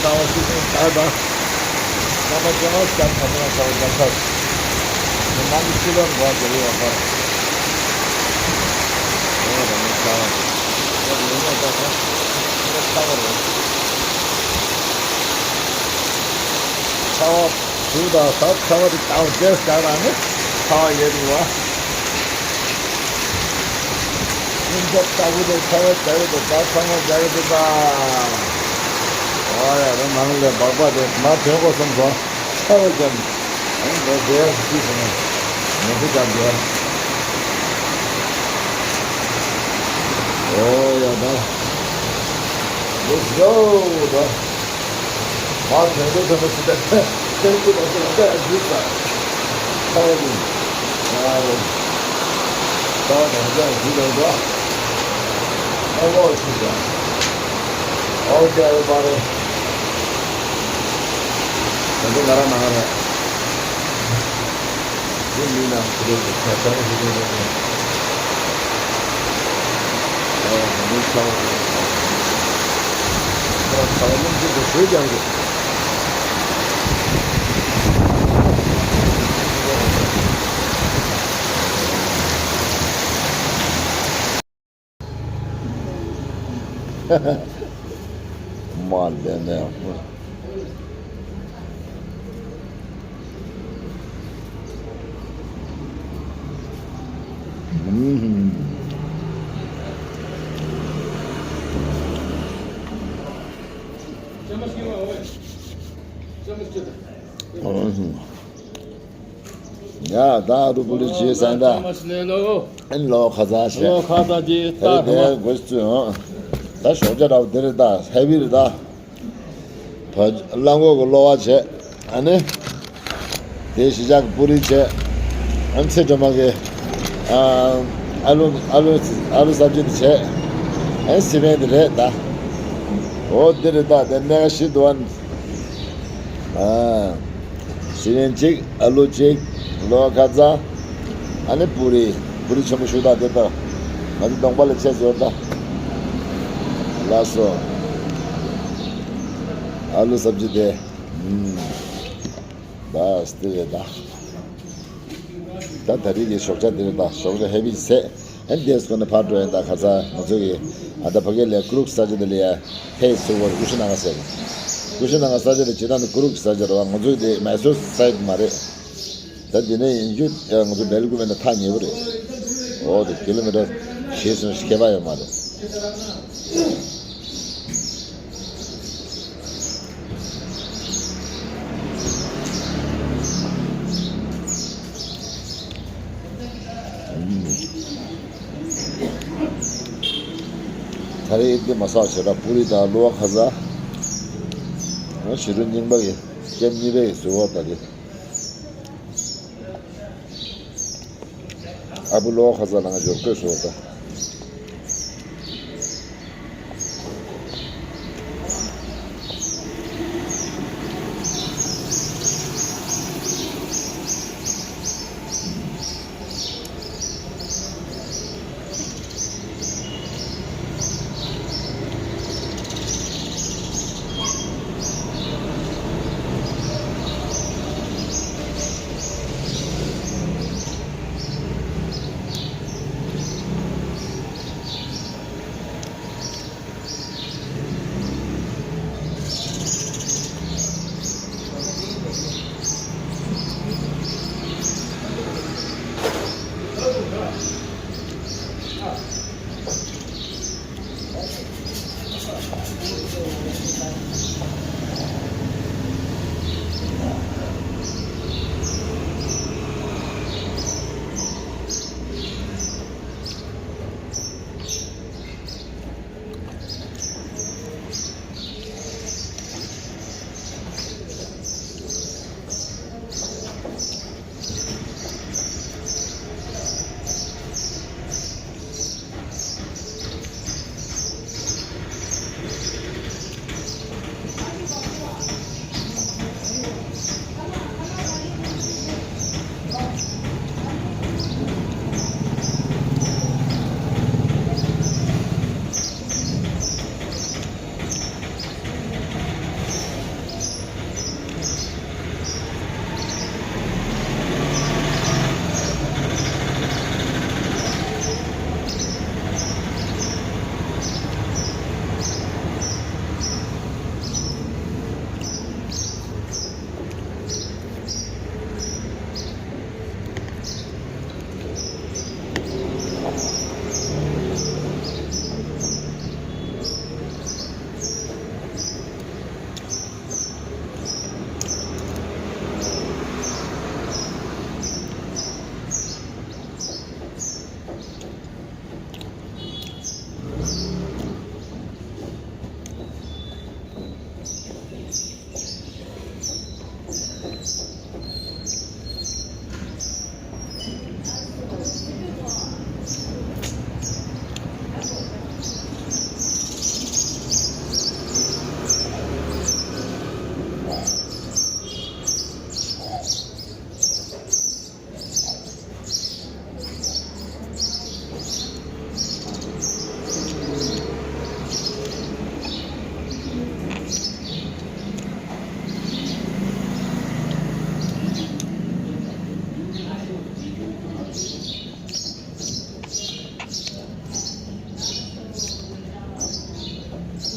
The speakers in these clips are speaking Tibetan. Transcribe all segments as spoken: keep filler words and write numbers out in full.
ཨ་ཤི་ཀུན་ད་ད། ད་ད་ཅང་ཨ་ཤ་ཁ་ད་ཁ་ད་ཁ། ནང་གི་ཤི་ལོན་གོ་ཟེར་ཡོད་པ། ཨོ་ད་ནི་ཁ་བ། ཨོ་ཡོད་ན་ད་ཁ། ཁ་བ་རེད། ཁ་བ། ཞུ་དང་ད་ཚ་བ་དེ་དང་རྒྱས་བཞག་རང་ནི་ཚ་བ་ཡོད་རེད་བ། ཉིན་རྒྱབ་ལྟ་བུ་དང་ཚ་བ་རྒྱག་གི་འདུག་ད་ཚང་མ་རྒྱག་གི་འདུག་ད། ཨོ་ཡ་ད་ནང་ལས་སྦག་སྦག་དེ་མ་ཐོན་གོ་བསམ་སོང་། ཚ་བ་རྒྱབ་ནས་ཨ་ནི་འགྲོ་བསྡད་ཡ་ཞིག་སོང་ནས་མོ་ཚོ་རྒྱབ་བསྡད་ཡ། ཨོ་ཡ་ད། Let's go ད། མ་དོན་དུ་དོན་དུ་ཟེར་ཏེ་ཁྱེད་ཀྱི་ལོ་ཚོད་ལ་བལྟས་འཇུས་ས། ཁ་བ་ཡིན། ཡ་རེད། ཁ་བ་དང་བལྟས་འཇུས་དང་འགྲོ། ཨ་ལོ་ཆུ་ས། ཨོ་ཀེ་ཨོ་པ་རེད། དོན་དུ་ང་རང་ནང་རེད། དེ་མིན་ན་ཁུ་རེ་གི་ཆ་ཆ་རེ་ཞིག་རེད་རེད། ཨ་མི་ཆ་བ་རེད། ཁོ་རང་ཚ་བ་སྙོམས་ཆེན་པོ་ཞེ་རྒྱག་གི། མ་ལྡན་ནས། ཡ་ད་རུ་པུ་ལི་ཇི་སན་ད། ཨན་ལོ་ཁ་ཚ་ཤེ། ལོ་ཁ་ཚ་ཇི་ད་རེ་ད་གོ་སུ་ཡོང་། ད་ཞོགས་ཇ་རབ་དེ་རེ་ད་ཧེ་བི་རེ་ད། བ་གླང་གོག་གི་གློ་བ་བྱས། ཨ་ནི། དེ་གཞིས་ཆགས་ཀྱི་པུ་རི་བྱས། ཨ་ནི་ཚེ་སྒྲོལ་མ་གི། ཨ་ཨ་ལུ་ཨ་ལུ་ཨ་ལུ་སབ་ཇི་དེ་བྱས། ཨ་ནི་སི་པན་དེ་རེད་ད། འོ་དེ་རེད་ད་དེ་གནས་ཀ་ཞིག་འདུག་ཨ། ཨ། སི་པན་གཅིག་ཨ་ལུ་གཅིག་ལོ་ཁ་ཚ། ཨ་ནི་པུ་རི། པུ་རི་ཆེན་པོ་ཞུ་དག་དེ་ལྟ། ང་ཚོ་གདོང་པ་ལ་ཆས་ཟོར་ད། ལགས་སོ། ཨ་ལུ་སབ་ཇི་དེ། ཨུམ། ད་སྟེ་རེད་ད། ད་ད་རེས་ཀྱི་ཞོགས་ཇ་དེ་རེད་ད། ཞོགས་ཇ་ཧེ་བི་ཟས། ཨན་དེས་ཁོ་ནས་ཕར་འགྲོ་ཡིན་ད་ཁ་ཚ་ང་ཚོ་གི་ཨ་ད་ཕ་གི་ལས་ཀུ་རུག་ས་ཆ་དེ་ལ་ཡ་ཕེ་སུ་བར་ཀུ་ཤི་ན་ག་ཟེར། ཀུ་ཤི་ན་ག་ས་ཆ་དེ་ཇི་ལྟར་ནི་ཀུ་རུག་ས་ཆ་རེད་བ། ང་ཚོ་དེ་མེ་སོར་སའིད་མ་རེད། ད་དེ་ནས་ཡིན་རྒྱུ་ང་ཚོ་སྦེལ་ཀུ་པེ་ན་ཐག་ཉེ་པོ་རེད། འོ་དེ་ཀི་ལོ་མི་ཊར་ཞེ་སོང་ཞིག་ཁྱད་པར་ཡོད་མ་རེད། ད་རེས་ཨེབ་དེ་མ་སག་བྱེད་ར་པུ་རི་དང་ལུ་བ་ཁ་ཟ། ང་ཞི་རུ་རྙིང་པ་གི་སྐྱེམས་གཉིས་པའི་ཟུར་བ་ད་རེས། ཨ་བུ་ལོ་ཁ་ས་ལང་ཞོར་བཀོད་སོ་ད།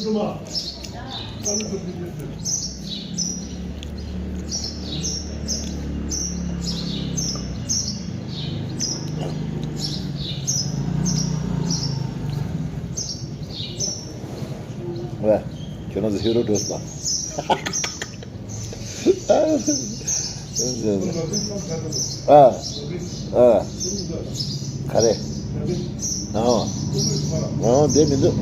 ཝེ། ཁྱོད་རང་ཚོ་ཧེ་རོ་འགྲོ་སོང་། ཨ། ཨ། ག་རེ། ཨ། ཨ། བསྡད་མི་འདུག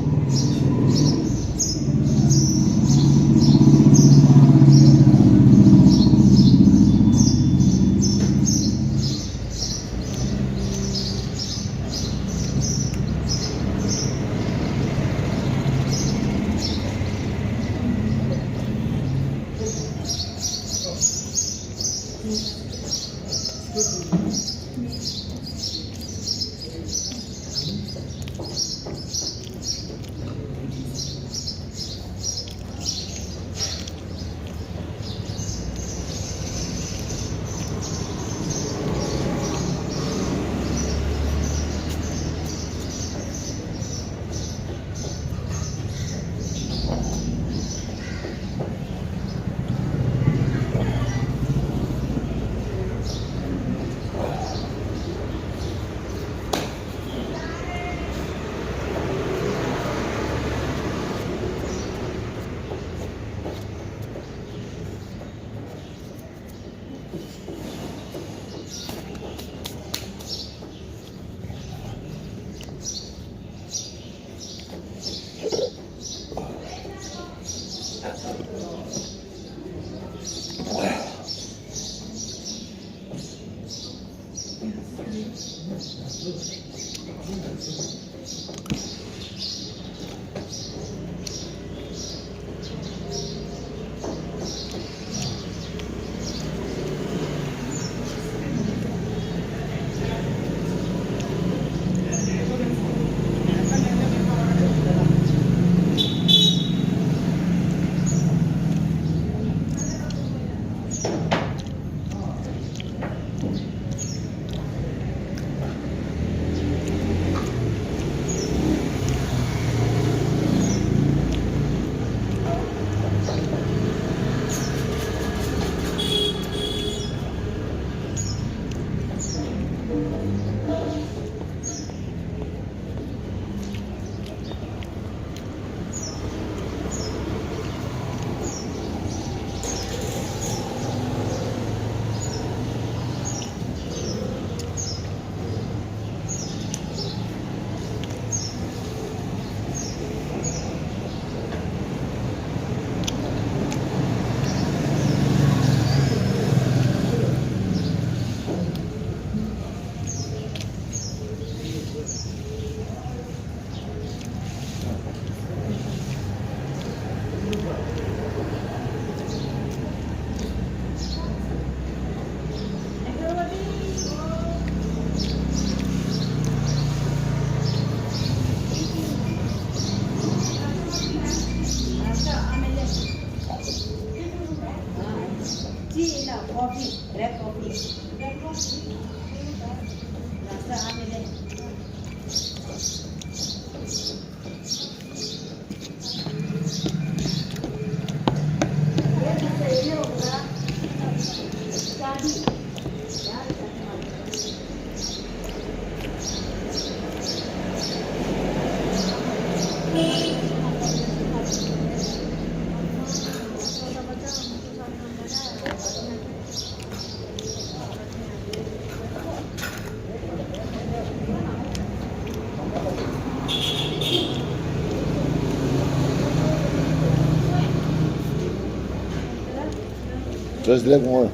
Just let one.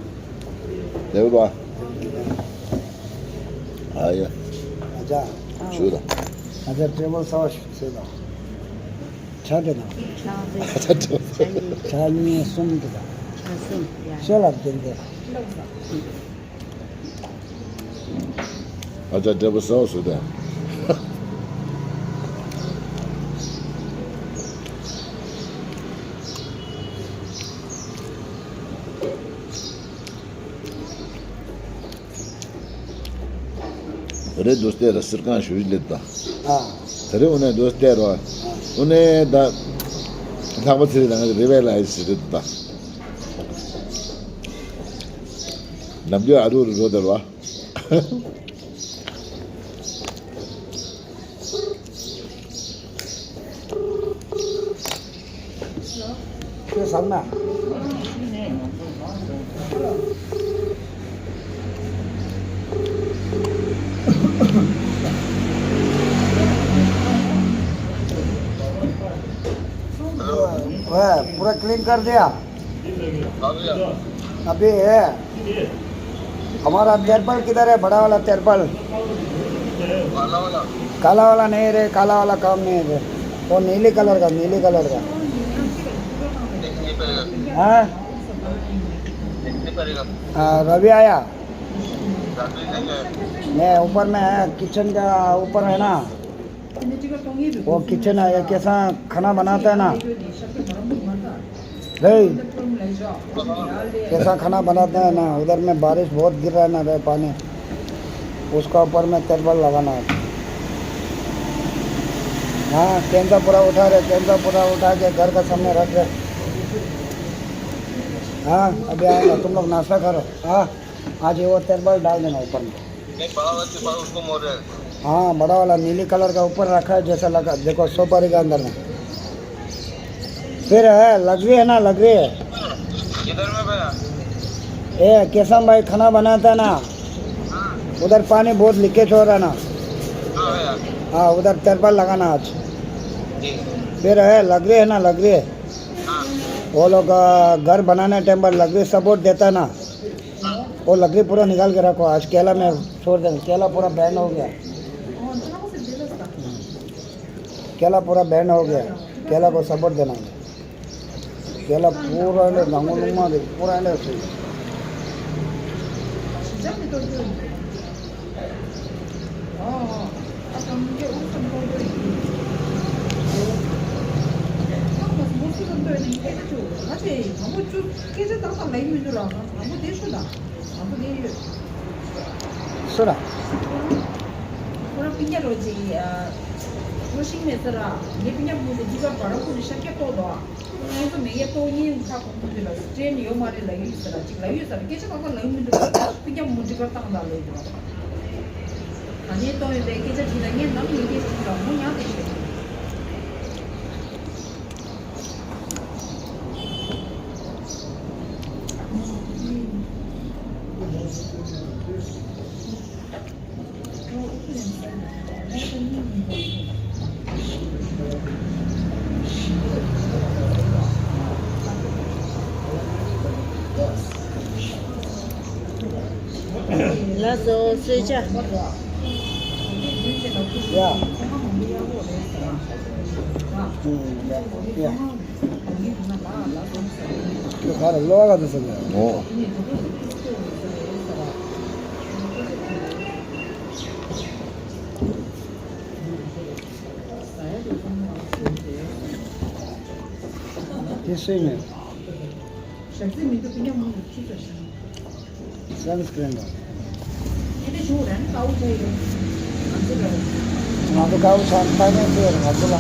They will buy. ཨ་ཡ། ཨ་ཅག་ཞུ་དང་། ཨ་ཅག་ཊེ་བལ་གསར་པ་ཞིག་བཟོས་དང་། ཇ་དེ་དང་། ཇ་གཉིས་གསུམ་དེ་དང་། ཇ་གསུམ་ཡ། ཤ་ལ་བསྟན་ཏེ། ཨ་ཅག་ཊེ་བལ་གསར་པ་བཟོས་དང་། རེད་འདུག་སྟེར་ར་སིར་ཁང་ཞུ་བཞི་སླེབས་ད། ཨ། དེ་རེད་འུ་ནས་འདུག་སྟེར་ར། ཨ། འུ་ནས་ད། ལྷག་པ་ཚེ་རིང་ནང་རེ་བས་ལ་ཡི་ཟེར་དུ་ད། ནམ་རྒྱུན་ཨ་རུ་རུ་རོ་དར་བ། ཁྱོད་བཟང་ན། पूरा क्लीन कर दिया। अभी है। हमारा तिरपल किधर है, बड़ा वाला तिरपल? काला वाला नहीं रे, काला वाला काम नहीं है। वो नीली कलर का, नीली कलर का। हाँ। हाँ, रवि आया। नहीं, ऊपर में है, किचन का ऊपर है ना। वो किचन है, ये कैसा खाना बनाता है ना। नहीं, कैसा खाना बनाता है ना, उधर में बारिश बहुत गिर रहा है ना रे पानी, उसका ऊपर में तिरपल लगाना है। हाँ, केंजा पूरा उठा रहे, केंजा पूरा उठा के घर का सामने रख रहे। हाँ, अभी आएगा, तुम लोग नाश्ता करो। हाँ, आज ये वो तिरपल डाल देना ऊपर में। नहीं, बड़ा वाला तिरपल उसको मोड़ रहे हैं। हाँ, बड़ा वाला नीली कलर का ऊपर रखा है, जैसा लगा, देखो, सोपारी के अंदर में। फिर है, लकड़ी है ना, लकड़ी है। किधर में भैया? ए, केसम भाई खाना बनाता है ना, उधर पानी बहुत लीकेज हो रहा ना। हाँ भैया। हाँ, उधर तिरपल लगाना आज। जी। फिर है, लकड़ी है ना, लकड़ी। हाँ। वो लोग, आ, घर बनाने टाइम पर लकड़ी सपोर्ट देता है ना। वो लकड़ी पूरा निकाल के रखो, आज केला में छोड़ देंगे, केला पूरा बैन हो गया। केला पूरा बैन हो गया, केला को सपोर्ट देना है। केला पूरा ले, दांगो लुमा दे, पूरा ले से। སུ་ར། ཁོ་རང་སྤུན་ཀྱག་རོ་ཅིག་ཨ། ལོ་ཤིང་མེད་ས་ར། ངའི་སྤུན་ཀྱག་མོ་དེ་འདི་གར་བར་ཁུག་ནས་ཤར་སྐྱ་ཏོག་ཏོ་ཨ། ཁོ་རང་ཚོ་མེ་ཡས་ཏོག་ཉིན་ཁ་གོང་མོ་དེ་ལ་སྤྲད་ནས་ཡོད་མ་རེད་ལབ་ཡོད་ས་ར། ཅིག་ལབ་ཡོད་ས་ར། སྐད་ཆ་ཁག་ཁག་ལབ་ཡོད་མི་འདུག་སྤུན་ཀྱག་མོ་འདི་གར་བཏང་དང་ལབ་ཡོད་འདུག་ད་ནས་གཏོང་ཡོད་པའི་སྐད་ཆ་དྲིས་ན་ངས་ནམ་ངའི་སྐད་ཆ་དྲིས་ལ་མོ་ཉག་དེ་ཤོད། ལགས་སོ། གསོལ་ཇ། ཡ། ཡ། ཁྱོད་ག་རེ་གློ་བ་ག་ཚོད་ཟེར་ནས། ཨོ། དེ་སུས་ཉོས། ཞག་རྩི་མི་འདུག་སྤུན་ཀྱག་མོ་ཡིས་ཁྱི་ཚོ་བཞག་སན་སི་ཀྲིན་ལ། ངས་དེ་ཞུ་རན་ཀའུ་ཆ་ཡོད། ང་ཚོ་ལ། ང་ཚོ་ཀའུ་ཆ་ད་ནས་ཟེར་ང་ཚོ་ལ།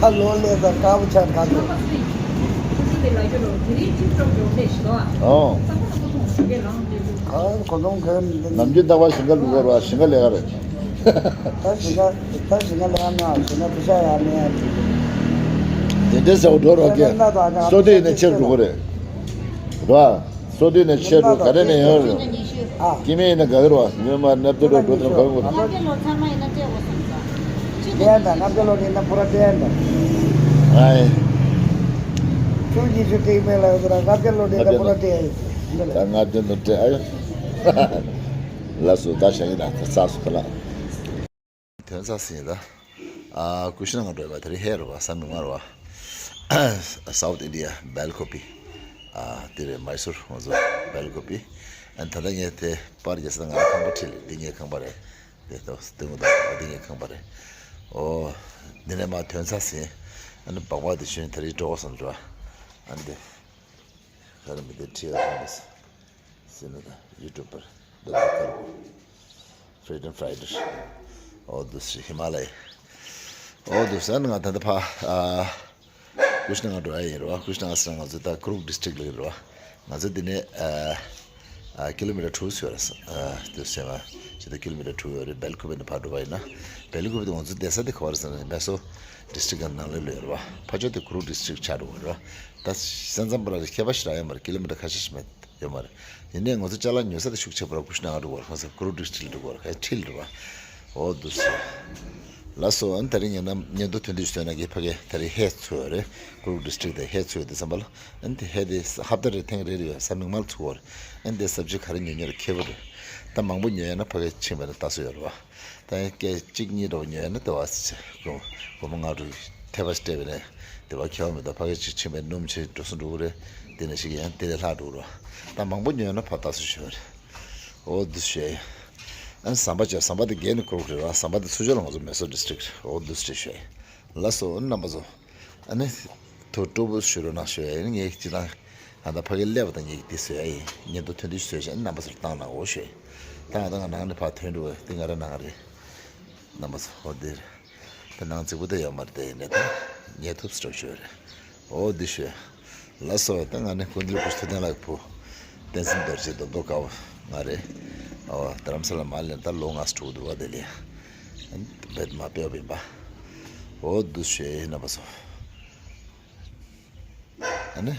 ད་ལོ་ལས་ད་ཀའུ་ཆ་ག་ཚོད། ཁོ་ཚོ་དེ་ལ་ཡོད་རོ། དེ་རིང་ཁྱིམ་ཚང་འགྲོ་ལས་ཞིག་ལོ། ཨོ། ཚང་མ་ལ་ཁོ་ཚོ་ཞུ་གེ་ལང་དེ་ཚོ། ཨ་ཁོ་ཚོ་ག་ནམ་རྒྱུན་རྟག་པར་ཞིང་ཁ་ལུག་གོ་ར། ཞིང་ཁ་ལས་ཀ་རེད། ད་ཞིང་ཁ་ད་ཞིང་ཁ་ལས་ཀ་མེད། ཞིང་ཁ་ཕུ་ཤ་ཡ་མེད། དེ་འདྲ་ཟེར་བ་འགྲོ་རོགས་ཀྱི། སོ་དེ་ཡིན་ན་ཆེར་འགྲོ་གི་རེད། རོ། སོ་དེ་ཡིན་ན་ཆེར་འགྲོ་ག་རེ་ནས་ཡོང་རེད། ཨ། སྐྱེ་དམན་ཡིན་ན་དགའ་གི་རོ། ཉོས་མ་ནབ་དེ་རོ་འགྲོ་དེ་རོ་ག་གི་རོ། ལྔ་བརྒྱ་ལོ་ཚང་མ་ཡིན་ན་སྤྲད་དགོས་བསམ་ས། ཅི་སྟེ་ཡིན་ད་ལྔ་བརྒྱ་ལོ་དེ་ཡིན་ན་པུ་ར་སྤྲད་ཡིན་ད། ཨ་ཡེ། ཁྱོད་ཉི་ཤུ་སྤྲད་མེད་ལ་ཡོད་ད་ལྔ་བརྒྱ་ལོ་དེ་ཡིན་ན་པུ་ར་སྤྲད་ཡིན། ད་ལྔ་བརྒྱ་ལོ་སྤྲད་ཨ་ཡེ། ལགས་སོ། ད་ཞག་ཡིན་ན་ད་ཚགས་སུ་ཁ་ལག་དོན་ཚ་ཟིན་ལ། ཨ་ཀུ་ཤུ་ནང་འགྲོ་བ་དེ་རིང་ཧེ་རུ་བ་ས་མི་མར་བ། South India bell copy། ཨ་དེ་རེད། མའི་སུར་ང་ཚོ་bell copy། ཨ་ད་ལྟ་ངས་དེ་པར་རྒྱག་ས་ང་ཁང་པ་ཁྲིད་ལེ། འདི་ངའི་ཁང་པ་རེད། དེ་ཏོ་སྟོན་གོ་ད་འདི་ངའི་ཁང་པ་རེད། ཨོ་འདི་ནས་མ་དོན་ཚ་ཟིན། ཨ་ནི་སྦག་སྦག་དེ་ཤུན་དེ་རིང་འགྲོ་བསམ་འགྲོ། ཨ་འདི་ག་རེ་མི་དེ་ཁྲིད་ཡ་ཁང་པ་ཟིན། སེ་ན་དང་ཡུ་ཊུབ་པར་འདི་ལ་ཀར་ཕི་རི་ཌམ་ཕ་ཡི་ཊར། ཨོ་དུ་སི་ཧི་མ་ལ་ཡ། ཨོ་དུ་སན་ང་ད་ལྟ་ཕ་ཨ་ ཀུ་ཤི་ན་ག་འགྲོ་ཡ་ཡིན་རེད་བ། ཀུ་ཤི་ན་ག་ཟེར་ན་ང་ཚོ་ད་ཀུ་རུག་ཌི་སི་ཊིག་ལ་ཡོད་རེད་བ། ང་ཚོ་འདི་ནས་ཨ་ཨ་ཀི་ལོ་མི་ཊར་དྲུག་ཙམ་ཡོད་རེད། ཨ་དེ་སེ་མ་ཇི་ལྟར་ཀི་ལོ་མི་ཊར་དྲུག་ཡོད་རེད། སྦེལ་ཀོབ་ནས་ཕར་འགྲོ་བ་ཡིན་ན། སྦེལ་ཀོབ་དེ་ང་ཚོ་བསྡད་ས་དེ་ག་བ་རེད་ཟེར་ན་མེ་སོར་ཌི་སི་ཊིག་གི་ནང་ལོགས་ལ་ཡོད་རེད་བ། ཕར་ཕྱོགས་དེ་ཀུ་རུག་ཌི་སི་ཊིག་ཆགས་འགྲོ་གི་རེད་བ། ད་ས་མཚམས་བར་ལ་ཁྱད་པར་ཞེ་དྲག་ཡོད་མ་རེད། ཀི་ལོ་མི་ཊར་ཁ་ཤས་ཤིག་མེད། ཡོད་མ་རེད། ཡིན་ནའི་ང་ཚོ་ཅ་ལག་ཉོ་ས་དེ་ཤུགས་ཆེ་བོ་ར་ཀུ་ཤི་ན་ག་འགྲོ་དགོས་རེད། ཁོང་ཚོ་ཀུ་རུག་ཌི་སི་ཊིག་ལ་འགྲོ་དགོས་རེད། ཁ་ཁྲིད་ལ་འགྲོ་བ། འོ་འདུག་སེ། ལགས་སོ། ཨ་ནི་དེ་རིང་ཉེ་ན་ཉེ་དུ་ཐོན་དུས་བཟོས་ན་གི་ཕ་གི་དེ་རིང་ཧེ་ཚོ་རེད། ཀུ་རུག་ཌི་སི་ཊིག་དེ་ཧེ་ཚོ་དེ་བསམ་པ་ལ། ཨ་ནི་དེ་ཧེ་དེ་ཧབ་ཏ་རེ་ཐེངས་རེ་རེ་ཡོད་ས་མིག་དམར་ཚོ་བོ་རེད། ཨ་ནི་དེ་སབ་ཇི་ག་རེ་ཉོ་ཉོ་རེ་ཁེ་བོ་རེད། ད་མང་པོ་ཉོ་ཡ་ན་ཕ་གི་ཕྱིན་པ་ན་ལྟ་སྲོལ་ཡོད་རེད་བ། ད་ཡང་སྐད་གཅིག་གཉིས་འདྲ་བོ་ཉོས་ན་དེ་བ་སྒོར་སྒོར་མོ་ལྔ་དྲུག་ཐེ་བ་སྤྲད་པ་ནས་དེ་བ་ཁྱད་པར་མི་འདུག་ཕ་གི་གཅིག་ཕྱིན་པའི་སྣུམ་ཆེ་འགྲོ་སོང་འགྲོ་གི་རེད། དེ་ནས་ཞིག་ཡང་དེ་ལས་ལྷག་འགྲོ་གི་རེད། ད་མང་པོ་ཉོས་ན་ཕ་ལྟ་སྲོལ་ཞིག་ཡོད་རེད། འོ་འདུག་སེ་བྱས། ཨ་ཟམ་པ་བྱས། ཟམ་པ་དེ་བརྒལ་ནས་འགྲོ་གི་རེད་བ། ཟམ་པ་དེ་ཚུར་ཕྱོགས་ལ་ང་ཚོ་མེ་སོར་ཌི་སི་ཊིག་རེད། འོ་འདུག་སེ་བྱས། ལགས་སོ་རྣམ་པ་ཚོ། ཨ་ནི་ཐུགས་སྤྲོ་པོ་ཞུ་རོགས་གནང་ཞུ་ཡ་ཡིན། ངས་སྤྱིར་བཏང་ཨ་ད་ཕ་གི་སླེབས་པ་དང་ངས་འདི་བཟོ་ཡ་ཡིན། ཉེ་དུ་ཐོན་དུས་བཟོས་བྱས་རྣམ་པ་ཚོར་བཏང་གནང་འོ་ཞུ་ཡ་ཡིན། ད་ང་ད་ང་ནང་ནས་ཕར་ཐོན་འགྲོ་བ་འདི་ང་རང་ནང་རེད། རྣམ་པ་ཚོ་འོ་འདིར་ད་ནང་རྫིག་པོ་ད་ཡོད་མ་རེད། དེ་ཡིན་ནའི་ད་ཉེ་ཐུབ་སྤྲོ་ཞུ་ཡ་རེད། འོ་འདི་ཞུ་ཡ། ལགས་སོ། ད་ང་ནི་ཀུན་འདུས་ཀུ་ཤུ་ཐུབ་བསྟན་ལགས་ཀྱི་བུ། བསྟན་འཛིན་རྡོ་རྗེ་རྡོ་རྡོ་དཀར་པོ་ང་རེད། ཨོ་རྡ་རམ་ས་ལ་མ་སླེབས་ད་ལོ་ལྔ་དྲུག་འདུག་བ། དེ་ལས་བེད་མ་སྤེལ་བ་ཡིན་པ། འོ་འདུག་སེ་བྱས་རྣམ་པ་ཚོ། ཨ་ནི་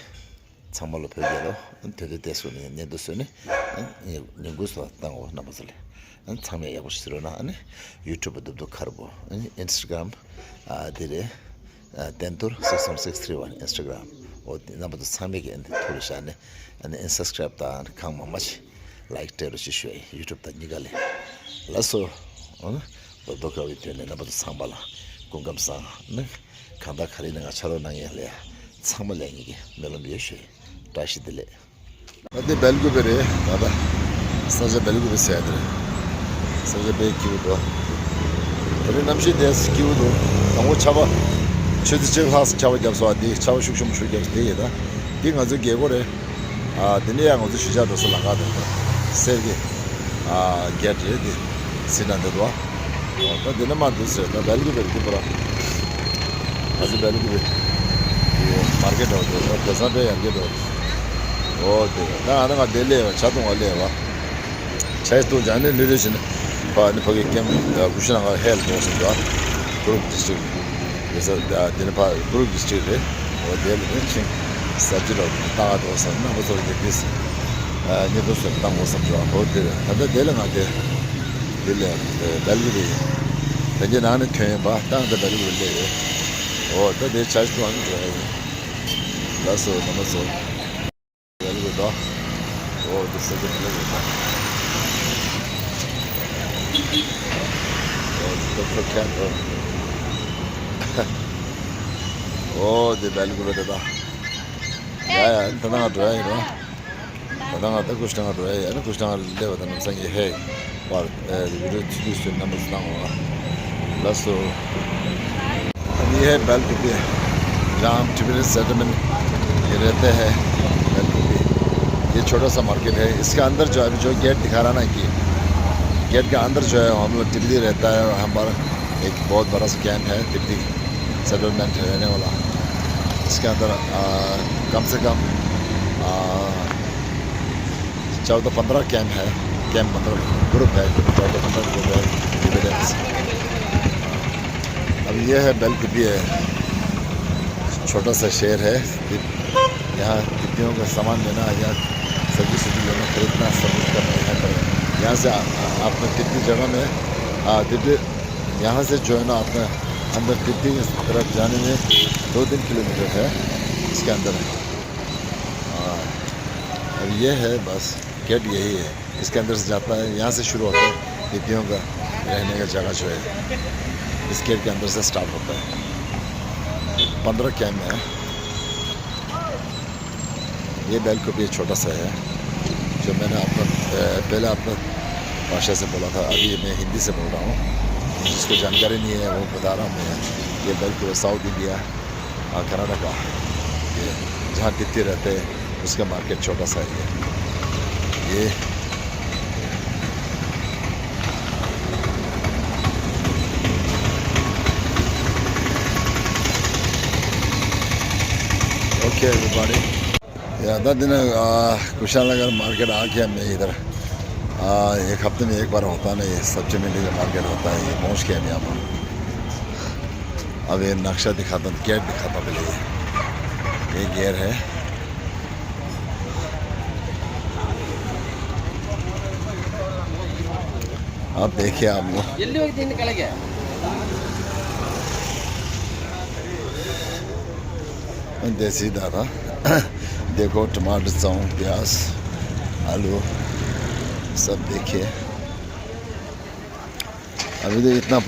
ཚང་མ་ལ་བོད་རྒྱལ་ལོ། ཨ་ནི་དེ་དུས་དེ་སོ་ནས་ཉེ་དུ་སོ་ནས་ཨ་ནི་ཉིན་གུང་སོ་བཏང་འོ་རྣམ་པ་ཚོ་ལ། ཨ་ནི་ཚང་མས་ཡག་པོ་ཞིག་ཟེར་རོགས་གནང་། ཨ་ནི་ཡུ་ཊུབ་རྡོ་རྡོ་དཀར་པོ། ཨ་ནི་ཨིན་སི་ཊ་གྷ་རམ་ཨ་དེ་རེད། ཨ་བསྟན་རྡོར་སིག་སེ་བན་སིག་ཐི་རི་ཝན་ཨིན་སི་ཊ་གྷ་རམ། འོ་དེ་རྣམ་པ་ཚོ་ཚང་མས་ཀྱི་ཨ་ནི་ཐུགས་ལ་བཞག་ནས་ཨ་ནི་ཨན་སབ་སི་ཀ་རའིབ་དང་གང་མང་མང་ཞིག་ལའིཀ་སྤྲད་རོགས་ཞེས་ཞུ་ཡ་ཡིན། ཡུ་ཊུབ་དང་གཉིས་ཀ་ལས། ལགས་སོ། འོ་ན་རྡོ་རྡོ་དཀར་པོའི་དོན་ནས་རྣམ་པ་ཚོ་ཚང་མ་ལ་སྐུ་ཁམས་བཟང་། ཨ་ནི་གང་ལྟར་ག་རེ་ཡིན་ན་ང་ཕྱག་རོགས་གནང་མཁན་ལ་ཡ་ཚང་མ་ལ་ངེད་ཀྱི་སྨོན་ལམ་ཡོད་ཞུ་ཡ་ཡིན། བཀྲ་ཤིས་བདེ་ལེགས། ད་འདི་སྦེལ་ཀོབ་པེ་རེད། ད་ལྟ་ས་ཆ་སྦེལ་ཀོབ་པེ་ཟེར་ཡ་དེ་རེད། ས་ཆ་དཔེ་སྐྱིད་པོ་འདུག་དེ་རིང་གནམ་གཤིས་དེ་སྐྱིད་པོ་འདུག་དང་པོ་ཆར་པ་ཆུ་ཚོད་གཅིག་ལྷག་ཆར་པ་བརྒྱབ་སོང་བ། འདི་ཆར་པ་ཤུགས་ཆེན་པོ་ཞིག་བརྒྱབ་སོང་། དེ་ཡིན་ད། འདི་ང་ཚོའི་རྒྱལ་སྒོ་རེད། ཨ་དེ་ནས་ཡང་ང་ཚོ་གཞིས་ཆགས་འགྲོ་ས་ལམ་ཁ་དེ་རེད། གསེར་གྱི་ཨ་གེ་ཊི་རེད། འདི་སི་ན་འདི་འདུག་ཨ་ད་འདི་ནས་མར་འདུག་ཟེར། ད་སྦེལ་ཀོབ་པེ་རེད། འདི་པུ་ར་ང་ཚོ་སྦེལ་ཀོབ་པེ་ཡོད། མར་ཀེཊ་འདྲ་བོ་འདུག་ད་དེང་སང་དཔེ་ཡར་རྒྱས་འགྲོ། འོ་དེ་ད་ང་ད་ང་དེ་སླེབས་པ། ཇ་འཐུང་བ་སླེབས་པ། ཇ་འཐུང་ཇ་ནི་ལུས་ལུས་བྱས་ནས་ཕ་ནི་ཕ་གི་ཀེམ་ཀུ་ཤུ་ན་ག་ཧེ་ལ་འགྲོ་བསམ་འདུག་ཨ་ཀུ་རུག་ཌི་སི་ཊིག་ཡོད་ས། ད་དེ་ནི་ཕ་ཀུ་རུག་ཌི་སི་ཊིག་རེད། འོ་དེ་ལ་ནི་ཆིང་ས་ཅི་ར་ད་ག་འགྲོ་བསམ། རྣམ་པ་ཚོ་ལ་ཉེ་དུས་ཨ་ཉེ་དུས་སུ་བཏང་དགོས་བསམ་འདུག་ཨ་འོ་དེ་རེད། ད་ལྟ་དེ་ལ་ང་དེ་དེ་ལ་སྦེལ་ཀོབ་པེ་ཡིན། ད་ངའི་ནང་ནས་ཐོན་ཡིན་པ། ད་ང་ད་སྦེལ་ཀོབ་པེ་སླེབས་ཡོད། འོ་ད་དེ་ཇ་འཐུང་བ་ནི་འགྲོ་ཡ་ཡིན། ལགས་སོ་རྣམ་པ་ཚོ། ཡར་ལུགས་དང་། འོ་འདི་ས་ཆ་ལ་ཡོད་ན། འོ་འདི་ཏོག་ཙམ་ཁྱད་འགྲོ། འོ་འདི་སྦེལ་ཀོབ་པེ་དེ་དང་། ཡ་ཡ་ད་ནང་འགྲོ་ཡ་ཡིན་རོ། ད་ནང་ད་ཀུ་ཤུ་ན་ག་འགྲོ་ཡ་ཡིན། ཀུ་ཤུ་ན་ག་སླེབས་པ་དང་ནམ་སང་ངས་ཧེ་པར་ཨེ་བི་ཌི་ཡོ་ཚུད་དུས་སུ་རྣམ་པ་ཚོ་བཏང་འོང་། ལགས་སོ། ये है बैल कुपी, जहाँ हम टिबेटन सेटलमेंट में रहते हैं। बैल कुपी, ये छोटा सा मार्केट है। इसके अंदर जो है, अभी जो गेट दिखा रहा ना कि गेट के अंदर जो है, हम लोग तिब्बती रहता है, हमारा एक बहुत बड़ा सा कैंप है, तिब्बती सेटलमेंट रहने वाला। इसके अंदर आ, कम से कम आ, चौदह पन्द्रह कैंप है। कैंप मतलब ग्रुप है, चौदह पन्द्रह ग्रुप है, टिबेटन्स। अब ये है बैल कुपी है, छोटा सा शहर है। तिब-, यहाँ तिब्बतियों का सामान लेना या सब्जी सुब्जी लेना, खरीदना, सब कुछ करना यहाँ पर है। यहाँ से आ-, आ-, आपने तिब्बती जगह में, आ, तिब्बती, यहाँ से जो है ना, आपने अंदर तिब्बती तरफ जाने में दो तीन किलोमीटर है, इसके अंदर है। हाँ, अब ये है बस। गेट यही है, इसके अंदर से जाता है, यहाँ से शुरू होता है तिब्बतियों का रहने का जगह जो है, इस गेट के अंदर से स्टार्ट होता है। पन्द्रह कैंप है। ये बैल कुपी छोटा सा है, जो मैंने अपना, अ, पहले अपना भाषा से बोला था, अभी मैं हिंदी से बोल रहा हूँ। जिसको जानकारी नहीं है, वो बता रहा हूँ मैं। ये बैल कुपी साउथ इंडिया, हाँ, कर्नाटका, ये जहाँ तिब्बती रहते हैं, उसका मार्केट छोटा सा है ये। ये Okay, everybody. या, दादी ने, आ, कुशाल नगर मार्केट आ गया मैं इधर। आ, एक हफ्ते में एक बार होता नहीं, ये सब्जी मंडी का मार्केट होता है, ये पहुंच गया मैं यहाँ पर। अब ये नक्शा दिखाता हूँ, गेट दिखाता हूँ पहले। ये, ये गेट है। आप देखिए, आप लोग। जल्दी हो, दिन निकल गया। देसी दादा। देखो, टमाटर, चाउन, प्याज, आलू, सब देखिए। अभी तो इतना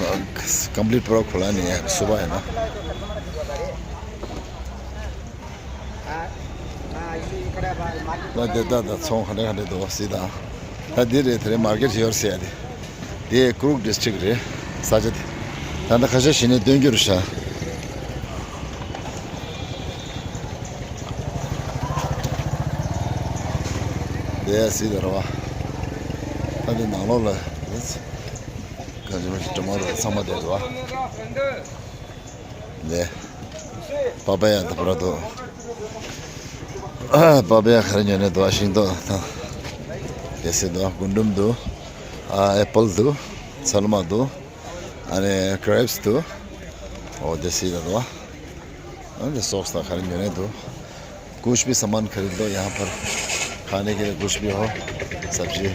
कंप्लीट पूरा खुला नहीं है, अभी सुबह है ना। ད་དེ་ད་ད་ཚོང་ག་འདྲ་ག་འདྲ་འདུག་སྲིད་དང་། ད་འདི་རེད། དེ་རེད། མར་ཀེ་ཊི་ཡོད་ཟེར་ཡ་དེ། དེ་ཀུ་རུག་ཌིས་ཊིག་རེད། ས་ཆ་དེ། ད་ལྟ་ཁ་ཤས་ཤིག་ནས་སྟོན་རྒྱུ་རེད་ཤག་དེ་སྲིད་དང་རེད་བ། ད་འདི་ནང་ལོགས་ལ་ག་ཚོད་མི་འགྲོ་མ་རེད། ཚང་མ་བསྡད་འདུག་བ། ལས། པ་པ་ཡ་དང་པོ་ར་འདུག་པ་པ་ཡ་ག་རེ་ཉོ་ནས་འདུག་ཤིང་ཏོག་དང་། དེ་སྲིད་དུ་རྒུན་འབྲུམ་འདུག་ཨ་ཨེ་པལ་འདུག་ཚལ་མ་འདུག་ཨ་ནི་ཀྲེབ་སི་འདུག་འོ་དེ་སྲིད་ལ་འདུག་ཨ་ནི་སོགས་དང་ག་རེ་ཉོ་ནས་འདུག कुछ भी सामान खरीद लो यहाँ पर, खाने के लिए कुछ भी हो, सब्जी।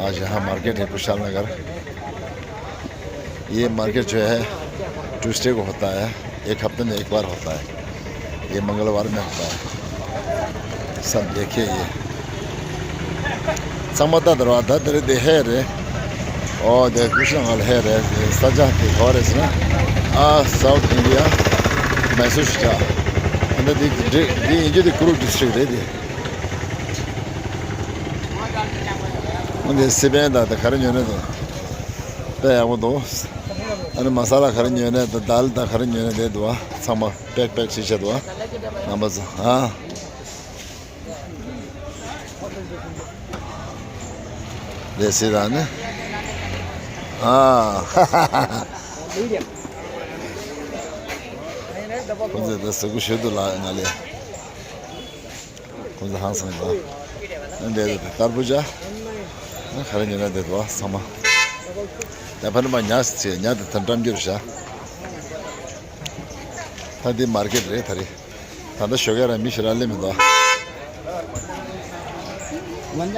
आज यहाँ मार्केट है कुशाल नगर। ये मार्केट जो है ट्यूसडे को होता है, एक हफ्ते में एक बार होता है, ये मंगलवार में होता है। सब देखिए ये। ཚང་མ་ད་དར་བ་ད་དར་དེ་ཧེ་རེད། ཨོ་དེ་ཀུ་ཤི་ལ་ང་ལ་ཧེ་རེད། ས་ཆ་དེ་ག་བ་རེད་ཟེར་ན། ཨ་སའུ་ཐི་ཨིན་ཌི་ཡ་མེ་སུར་ཤི་ཊ། ཨ་ད་དེ་དེ་དེ་ཡིན་རྒྱུ་དེ་ཀུ་རུག་ཌིས་ཊིག་རེད་དེ། ཨ་དེ་སི་པན་ད་ད་ག་རེ་ཉོ་ནས་འདུག་དཔེ་ཡག་པོ་འདུག་ཨ་ནི་མ་ས་ལ་ག་རེ་ཉོ་ནས་ད་དཱལ་ད་ག་རེ་ཉོ་ནས་དེ་འདུག་བ། ཚང་མ་པེག་པེག་བྱས་བྱས་འདུག་བ། རྣམ་པ་ཚོ་ཨ། ལས་སྲིད་དང་ནི། ཨ། ཁོ་ཚོས་ད་ཟ་གུ་ཞུ་འདུག་ལ་ང་ལས། ཁོ་ཚོ་ཧང་སང་འདུག་ཨ་འདྲས་དེ་དཀར་པོ་ཅག་ཨ་ག་རེ་ཉོ་ན་འདྲས་འདུག་ཚང་མ། ད་ཕ་ནི་མ་ཉག་ཅེས་ཉག་དེ་ད་འགྲམ་རྒྱུར་བཞག་ད་འདི་མར་ཀེ་ཊི་རེད་ད་རེད། ད་ལྟ་ཞོགས་ཀས་རང་མི་ཞེ་དྲག་སླེབས་མི་འདུག་ལེ། ད་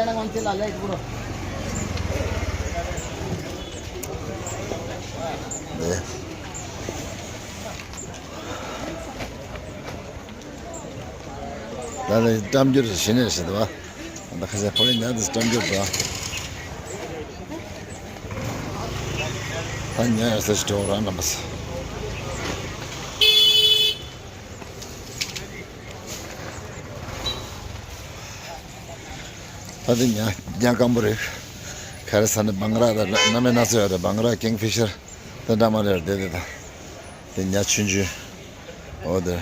ནི་འགྲམ་རྒྱུར་གཞི་ནས་ཞེ་འདུག་ད་ཁ་ཤས་ཕོ་ལི་ཉག་དེ་འགྲམ་རྒྱུར་འདུག་ད་ཉག་ཡོད་ས་ཞིག་འགྲོ་རང་རྣམ་པ་ཚོ། ད་དེ་ཉ་ཉ་སྐམ་པོ་རེད། ག་རེ་ཟ་ནས་བང་ར་དང་སྣ་མིན་སྣ་ཚོགས་ཡོད་རེད། བང་ར་ཀིང་ཕི་ཤར་དེ་འདྲ་མ་རེད་དེ་དེ་དང་། དེ་ཉ་ཆུང་ཆུང་། འོ་དེ།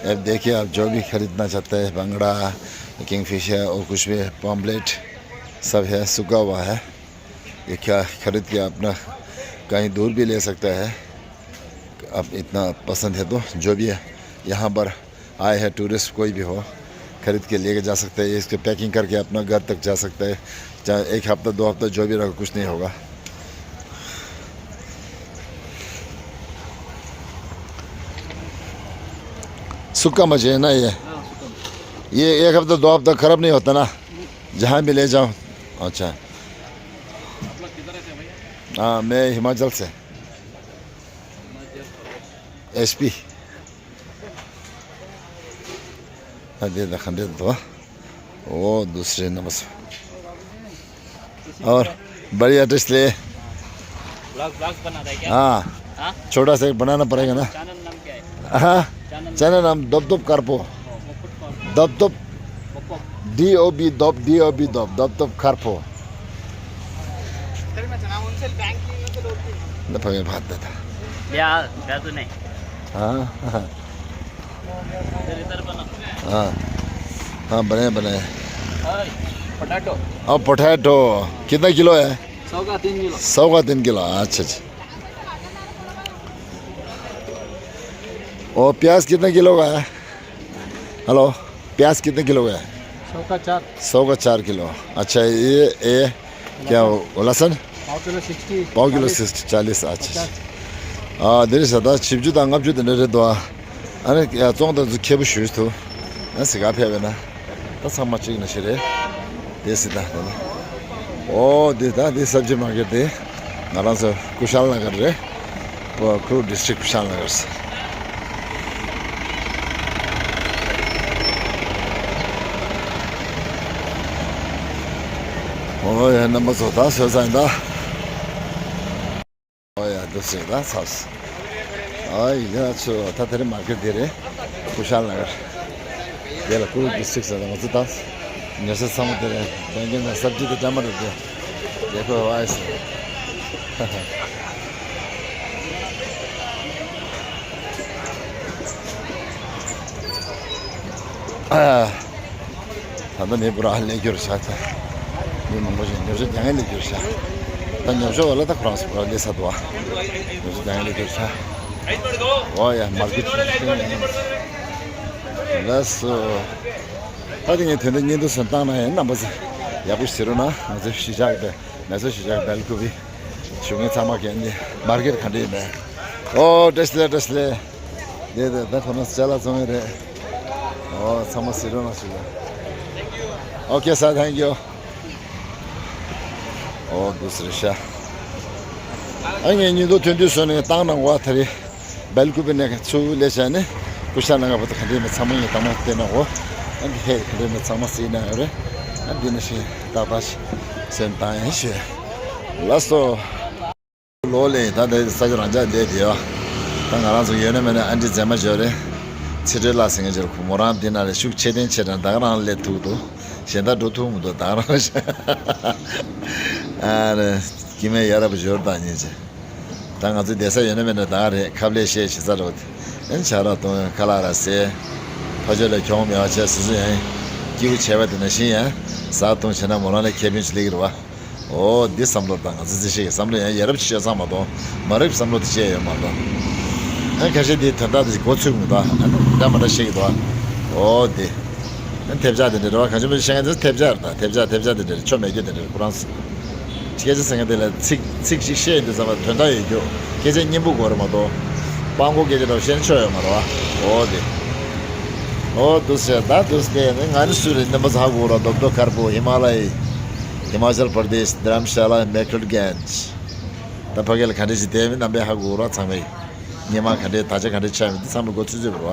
अब देखिए, आप जो भी खरीदना चाहते हैं, भंगड़ा, किंगफिशर और कुछ भी, पॉम्फ्रेट, सब है, सूखा हुआ है। ये क्या खरीद के अपना कहीं दूर भी ले सकता है। अब इतना पसंद है तो जो भी है, यहाँ पर आए हैं टूरिस्ट कोई भी हो, खरीद के लेके जा सकते हैं। इसको पैकिंग करके अपना घर तक जा सकते हैं। चाहे एक हफ्ता, दो हफ्ता, जो भी रहो, कुछ नहीं होगा। सूखा मछली है ना ये? ये एक हफ्ता, दो हफ्ता खराब नहीं होता ना? जहाँ भी ले जाओ। अच्छा। हाँ, मैं हिमाचल से। एसपी। हाँ, दे दे, खंडे दो। ओ, दूसरे नंबर से। और बढ़िया टेस्ट ले। ब्लॉग, ब्लॉग बना रहे क्या? हाँ। हाँ? छोटा सा एक बनाना पड़ेगा ना। चैनल नाम क्या है? हाँ? चैनल चैनल नाम दब दब कारपो। ओ, मोपुट कॉर्पोरेट। दब दब। मोपुट। डी ओ बी दब, डी ओ बी दब, दब दब कारपो। ना फगे भात देता। क्या, क्या तूने? हाँ। इधर, इधर बना। हाँ। हाँ, बने, बने। और पोटैटो। और पोटैटो। कितना किलो है? सौ का तीन किलो। सौ का तीन किलो, अच्छा, अच्छा। ओ, प्याज कितने किलो का है? हेलो, प्याज कितने किलो का है? सौ का चार। सौ का चार किलो। अच्छा, ये, ये क्या हो? लहसुन? पाव किलो सिक्सटी, पाव किलो चालीस। सिक्सटी, चालीस, अच्छा, अच्छा। पचास। ཨ་འདི་རེད་ཟེར། ད་བཞི་བཅུ་དང་ལྔ་བཅུ་དེ་འདྲ་རེད་དོ། ཨ་ནི་ཡ་བཙོང་དང་ཚུ་ཁེ་པོ་ཞུས་ཐུབ། ཨ་ཟི་ག་ཕེབས་པས་ན། ད་ཚང་མ་གཅིག་ན་ཞིག་རེད། དེ་སི་ད་ད་ད། ཨོ་འདི་ད་འདི་སབ་ཇི་མར་ཀེཊ་དེ། ང་རང་ཚོ་ཀུ་ཤལ་ན་གར་རེད། ཨོ་ཁུ་ཌིས་ཊྲིཀ་ཀུ་ཤལ་ན་གར་ཟེར། ཨོ་ཡ་རྣམ་པ་ཚོ་ད་བཟོས་ཚར་ཡིན་ད། ཨོ་ཡ་འདུག་ཟེར་ད་ཚར་སོང་། ཨ་ཡ་ཚོ་ད་དེ་རིང་མར་ཀེཊ་དེ་རེད། ཀུ་ཤལ་ན་གར། དེ་ལ་ཀུ་རུ་ཌིས་ཊྲིཀ་ཟེར་ད་ང་ཚོ་ད། ཉོ་ས་ཚང་མ་དེ་རེད། བན་རྒན་དང་སབ་ཇི་དེ་འདྲ་མ་རེད་དེ། དེ་ཁོ་ཨ་ཡ་ཟེར། ཨ། ད་ལྟ་མི་པུ་ར་ལས་འཁྱུར་བྱ་ཚ། མི་མང་པོ་ཞིག་ཉོ་ཆ་རྒྱག་མཁན་ལས་འཁྱུར་བྱ། ད་ཉོ་ཆ་བ་ལ་ད་ཁོ་རང་ཚོ་པུ་ར་ལས་ས་འདུག་བ། ཉོ་ཆ་རྒྱག་མཁན་ལས་འཁྱུར་བྱ། ཨོ་ཡ་མར་ཀེཊ་ཆུང་ཆུང་ཡང་། ལགས་སོ། ད་དེ་ངས་དོན་དུ་བརྙན་ཐུང་སོན་བཏང་ན་ཡང་རྣམ་པ་ཚོ་ཡག་པོ་ཞིག་ཟེར་རོགས་གནང་། ང་ཚོ་གཞིས་ཆགས་པའི་ང་ཚོ་གཞིས་ཆགས་སྦེལ་ཀུ་པེ་བཞུགས་མཁན་ཚང་མ་གན་ནས་མར་ཀེཊ་ག་འདྲ་ཡིན་པས། ཨོ་བཀྲ་ཤིས་བདེ་ལེགས། བཀྲ་ཤིས་བདེ་ལེགས། དེ་དེ་ད་ཁོ་ན་ཅ་ལག་བཙོང་ཡས་རེད། ཨོ་ཚང་མ་གཟིགས་རོགས་གནང་ཞུ་གི། Okay sir, thank you. ཨོ་འདུག་སེ་རེད་ཤག་ཨ་ངས་ཉིན་ཐོ་ཐོན་དུས་སོ་ནས་བཏང་གནང་བ་དེ་རེད། སྦེལ་ཀུ་པེ་ནས་ཚུར་སླེབས་བྱས་ནས་ཀུ་ཤལ་ན་གར་བར་དུ་ག་འདྲ་ཡིན་པ་ཚང་མ་ངས་དང་པོ་བལྟས་གནང་གོ། ཨ་འདི་ཧེ་ག་འདྲ་ཡིན་པ་ཚང་མ་གཟིགས་གནང་ཡོད་རེད། ཨ་འདི་ནས་ཤིག་ཏག་ཏག་ཞིག་སོན་བཏང་ཡིན་ཞུ། ལགས་སོ། ལོ་ལས་ད་ལྟ་ས་ཆ་རང་འཇགས་བསྡད་དེ་ཡོད། ད་ང་རང་ཚོ་ཡོད་ན་མེད་ན་ཨ་འདྲི་མཛེས་མ་ཅིག་ཡོད་རེད། ཚེ་སྒྲོལ་ལགས་ཟེར་མཁན་ཅིག་ཡོད་རེད། ཁོ་མོ་རང་འདི་ན་རེད། ཤུགས་ཆེ་ལྡན་ཆེ་དྲགས། ད་ག་རང་སླེབས་ཐུབ་འདུག་གཞན་དག་འགྲོ་ཐུབ་མི་འདུག་ད་ག་རང་ཨ་རེད། སྐྱེ་དམན་ཡ་རབས་འབྱོར་དང་ཉེ་ཆེ། ད་ང་ཚོ་བསྡད་ས་ཡོད་ན་མེད་ན་ད་ག་རེད། ཁབ་ལས་བཤད་བྱེད་ས་རེད། ཨན་ཆ་ར་གཏོང་ཁ་ལག་ར་ཟས། ཕ་ཆོས་ལ་གྱོང་མེད་པ་བྱས། སོ་སོ་ཡང་སྐྱིད་པོ་བྱས་པ་དེ་ནང་བཞིན་ཡང་ཟ་གཏོང་བྱས་ན་མོ་རང་ལ་ཁེ་ཕན་ཞིག་སླེབས་ཀྱི་རེད་བ། ཨོ་འདི་བསམ་བློ་དང་ང་ཚོ་རྩིས་བཤེར་གྱི་བསམ་བློ་ཡང་ཡ་རབས་ཆེ་ཡོད་ཙང་མ་གཏོགས་མ་རབས་བསམ་བློ་དེ་ཆེ་ཡོད་མ་གཏོགས། ཨ་ཁ་ཤས་འདིའི་དོན་དག་དེ་མགོ་ཚོས་མི་འདུག་ཨ་འདྲ་མ་འདྲ་བཤད་ཀྱི་འདུག་ཨོ་འདི། ཨ་ཐེབས་ཆག་དེ་འདྲ་རེད་བ། གང་བྱུང་མི་བཤད་མཁན་དེ་ཐེབས་ཆག་རེད། ད་ཐེབས་ཆག་ཐེབས་ཆག་དེ་འདྲ་རེད། ཆོ་མེད་རྒྱུ་དེ་འདྲ་རེད། ཁོ་རང་སྐད་ཆ་ཟེར་མཁན་དེ་ལ་ཚིག་ཚིག་ཅིག་བཤད་ཡོང་དུས་ཙམ་པ་དོན་དག་ཡོད་རྒྱུ། སྐད་ཆ་སྙན་པོ་དགོས་རེད་མ་གཏོགས། སྤྲང་པོ་སྐད་ཆ་འདྲ་བོ་བཤད་ན་ཆོ་ཡོད་མ་རེད་བ། ཨོ་འདི། ཨོ་འདུག་ཟེར་ད་འདུག་ཟེར་ནི་ང་ནི་སུ་རེད་རྣམ་པ་ཚོ་ཧ་གོ་ར། རྡོབ་རྡོ་དཀར་པོ། ཧི་མ་ལ་ཡི། ཧི་མ་ཅལ་པར་དེཤ། དྷ་རམ་ཤ་ལ། མེ་ཁྲུལ་གན་ཇི། ད་ཕ་གི་ལ་ག་འདྲ་ཞིག་བསྡད་མིན་རྣམ་པས་ཧ་གོ་ར། ཚང་མས་ཉི་མ་ག་འདྲའི་ད་ཆ་ག་འདྲའི་ཆགས་མིན་འདི་ཚང་མས་མགོ་ཚོད་ཚོད་རེད་བ།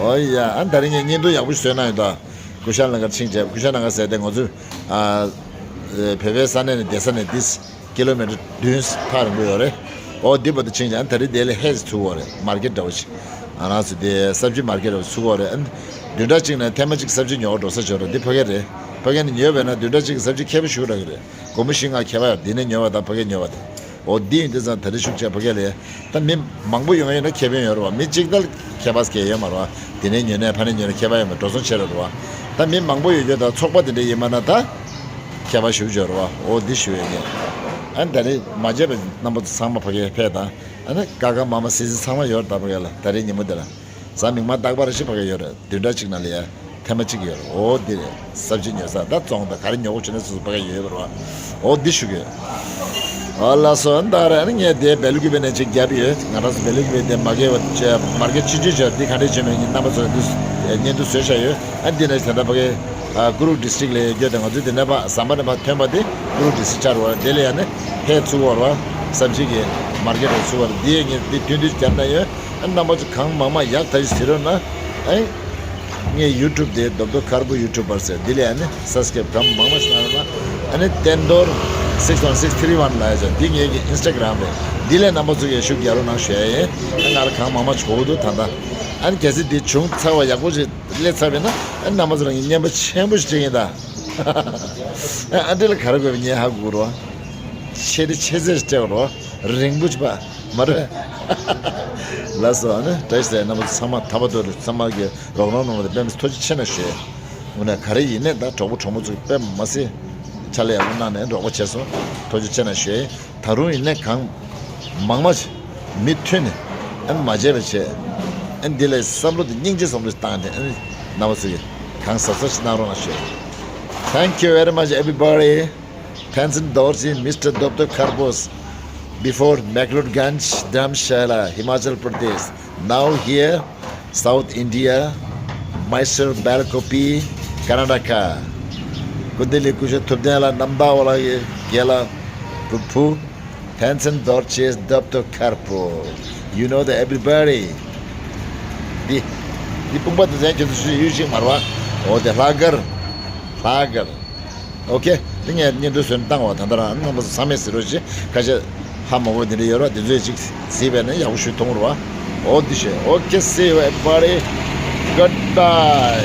ཨོ་ཡ། ཨ་ད་རིང་ངས་བརྙན་ཐུང་ཡག་པོ་ཞིག་བཟོས་གནང་ཡོད་ད། ཀུ་ཤལ་ན་གར་ཕྱིན་བྱས། ཀུ་ཤལ་ན་གར་ཟེར་དེ་ང་ཚོ་ཨ་བོད་པའི་ས་གནས་ནས་བསྡད་ས་ནས་འདི་ཀི་ལོ་མི་ཊར་བདུན་ཐག་རིང་པོ་ཡོད་རེད། ཨོ་འདི་བར་དུ་ཕྱིན་བྱས་ཨ་ད་རིང་དེ་ལ་ཧེ་ཚུགས་ཡོད་རེད། མར་ཀེཊ་འདྲ་བོ་ཞིག་ཨ་ང་ཚོ་དེ་སབ་ཇི་མར་ཀེཊ་འདྲ་བོ་ཚུགས་ཡོད་རེད། ཨ་བདུན་ཕྲག་གཅིག་ནས་ཐེངས་མ་གཅིག་སབ་ཇི་ཉོ་བར་འགྲོ་ས་ཅིག་ཡོད་རེད། འདི་ཕ་གི་རེད། ཕ་གི་ནས་ཉོས་པས་ན་བདུན་ཕྲག་གཅིག་གི་སབ་ཇི་ཁེ་པོ་ཞེ་པོ་རག་གི་རེད། སྒོར་མོ་བཞི་ལྔ་ཁེ་པོ་ཡོད། འདི་ནས་ཉོས་པ་དང་ཕ་གིར་ཉོས་པ་དང་། འོ་འདི་ཡིན་དུས་ཙང་ད་རེས་ཤུགས་ཆེ་ཕ་གི་ལ་ཡ། ད་མི་མང་པོ་ཡོང་ཡོད་ན་ཁེ་ཕན་ཡོད་རེད་བ། མི་གཅིག་ལྟར་ཁྱད་པར་གང་ཡང་ཡོད་མ་རེད་བ། འདི་ནས་ཉོས་ནས་ཕ་ནས་ཉོས་ན་ཁྱད་པར་ཡོད་མ་རེད། འགྲོ་སོང་ཆེ་རེད་བ། ད་མི་མང་པོ་ཡོད་རྒྱུ་དང་ཚོགས་པ་དེ་འདྲ་ཡིན་པ་ན་ད་ཁྱད་པར་ཞེ་པོ་ཅིག་ཡོད་རེད་བ། འོ་འདི་ཞུ་ཡས་ཡིན། ཨ་ནི་ད་རེས་མ་བརྗེད་པའི་རྣམ་པ་ཚོ་ཚང་མ་ཕ་གིར་ཕེབས་དང་། ཨ་ནི་ཀ་ཁ་མ་མ་སི་སི་ཚང་མ་ཡོད་རེད་ད་ཕ་གི་ལ། ད་རེས་ཉིན་མོ་འདི་ལ། གཟའ་མིག་དམར་རྟག་པར་ཞིག་ཕ་གི་ཡོད་རེད། བདུན་ཕྲག་གཅིག་ནང་ལ་ཡ་ཐེངས་མ་གཅིག་ཡོད་རེད། འོ་འདི་རེད། སབ་ཇི་ཉོ་ས་ད་བཙོང་དང་ག་རེ་ཉོ་དགོས་བྱུང་ན་སོ་སོ་ཕ་གི་ཡོད་རེད་བ། འོ་འདི་ཞུ་གི་ཡོད། ཨ་ལགས་སོ། ཨ་ནི་ད་རེས་ཨ་ནི་ངས་དེ་སྦེལ་ཀུ་པེ་ནས་ཅིག་བརྒྱབ་ཡོད། ང་རང་ཚོ་སྦེལ་ཀུ་པེ་དེ་མར་ཀེཊ་བ་མར་ཀེཊ་ཆུང་ཆུང་ཅིག་ཡོད། འདི་ག་འདྲས་བྱུང་མིན་རྣམ་པ་ཚོ་འདི་བརྙན་ཐུང་བཟོས་བཞག་ཡོད། ཨ་འདི་ནས་ད་ལྟ་ཕ་གི་ཨ་ཀུ་རུ་ཌིས་ཊྲིཀ་ལ་ཡོད་རྒྱུ་དེ་ང་ཚོ་འདི་ནས་ཕར་ཟམ་པ་ནས་ཕར་ཐོན་པ་དེ་ཀུ་རུ་ཌི་སི་ཊྲིཀ་ཆགས་རེད་བ། དེ་ལ་ཡ་ནི་ཧེ་ཚུགས་ཡོད་རེད་བ། སབ་ཇི་གི་མར་ཀེཊ་རེད་ཚུགས་ཡོད་རེད། འདི་ཡ་ངས་འདི་མཐུན་སྒྲིལ་བརྒྱབ་གནང་ཡོད། ཨ་རྣམ་པ་ཚོ་གང་མང་མང་ཡག་ཐག་ཆོད་ཟེར་རོགས་གནང་། ཨེ། ངའི་ཡུ་ཊུབ་དེ་རྡོབ་རྡོབ་དཀར་པོ་ཡུ་ཊུབ་པར་ཟེར། འདི་ལ་ཡ་ནི་སབ་སི་ཀེབ་གང་མང་མང་ཞིག་གནང་རོགས་གནང་། ཨ་ནི་བསྟན་རྡོར་six one six three one ལ་ཡ་ཅག་འདི་ངའི་གི་ཨིན་སི་ཊ་གྷི་རམ་རེད། འདི་ལ་རྣམ་པ་ཚོ་གིས་ཤུགས་རྒྱག་རོགས་གནང་ཞུ་ཡ་ཡིན། ཨ་ང་ལ་གང་མང་མང་ཞིག་གོ་གི་འདུག་ད་ལྟ། ཨ་ནི་གལ་སྲིད་འདི་བྱུང་ཚར་བ་ཡག་པོ་ཞིག་སླེབས་ཚར་བས་ན་ཨ་རྣམ་པ་ཚོ་རང་གི་རྔན་པ་ཆེན་པོ་ཞིག་སྤྲད་ཡིན་ད། ཨ་འདི་ལ་ག་རེ་དགོས་པའི་ངས་ཧ་གོ་རོགས། ཆེ་དེ་ཆེ་ཚད་ཞིག་སྤྲད་རོགས། རིང་པོ་ཅིག་པ། མ་རེད། ལགས་སོ། ཨ་ནི་བཀྲ་ཤིས་བདེ་ལེགས། རྣམ་པ་ཚོ་ཚང་མ་ཐར་པ་དོན་དུ་ཚང་མ་གི་རོགས་རམ་གནང་བ་དེ་དཔེ་མི་སྲིད་ཐུགས་རྗེ་ཆེ་གནང་ཞུ། དངོས་གནས་ག་རེ་ཡིན་ནའི་ད་གྲོགས་པོ་གྲོགས་མོ་ཚོས་དཔེ་མི་སྲིད་ཕྱག་ལས་ཡག་པོ་གནང་ནས་རོགས་པ་བྱས་སོང་། ཐུགས་རྗེ་ཆེ་གནང་ཞུ། ད་རུང་ཡིན་ནའི་གང་མང་མང་ཞིག་མུ་མཐུད་ནས་ཨ་ནི་མ་བརྗེད་པ་བྱས། ཨ་འདི་ལས་བསམ་བློ་དེ་སྙིང་རྗེ་བསམ་བློ་བཏང་སྟེ་ཨ་རྣམ་པ་ཚོ་གིས་གང་ཟབ་ཟབ་ཞིག་གནང་རོགས་གནང་ཞུ། Thank you very much, everybody. Tenzin Dorji, Mister Doctor Karbos, before Maklutganj, Dharamshala, Himachal Pradesh. Now here, South India, Mysore, Balakopi, Karnataka. Kundili kusha thubden la namda wala ye gela pupu. Tenzin Dorji, Doctor Karpo. You know the everybody. Di, di pumba de zen kitu shi yuji marwa. O de lager, lager. Okay, དེ་ངས་བརྙན་ཐུང་བཟོས་ནས་བཏང་བ། ད་ལྟ་རང་རྣམ་པ་ཚོ་ཚང་མས་གཟིགས་རོགས་གྱིས། ཁ་ཤས་ཧ་མ་གོ་དེ་འདྲ་ཡོད་ར། དེ་ཚོས་ཅིག་གཟིགས་པས་ན་ཡག་པོ་ཞིག་མཐོང་རོགས། འོ་འདི་བྱས། Okay, see you everybody. Goodbye.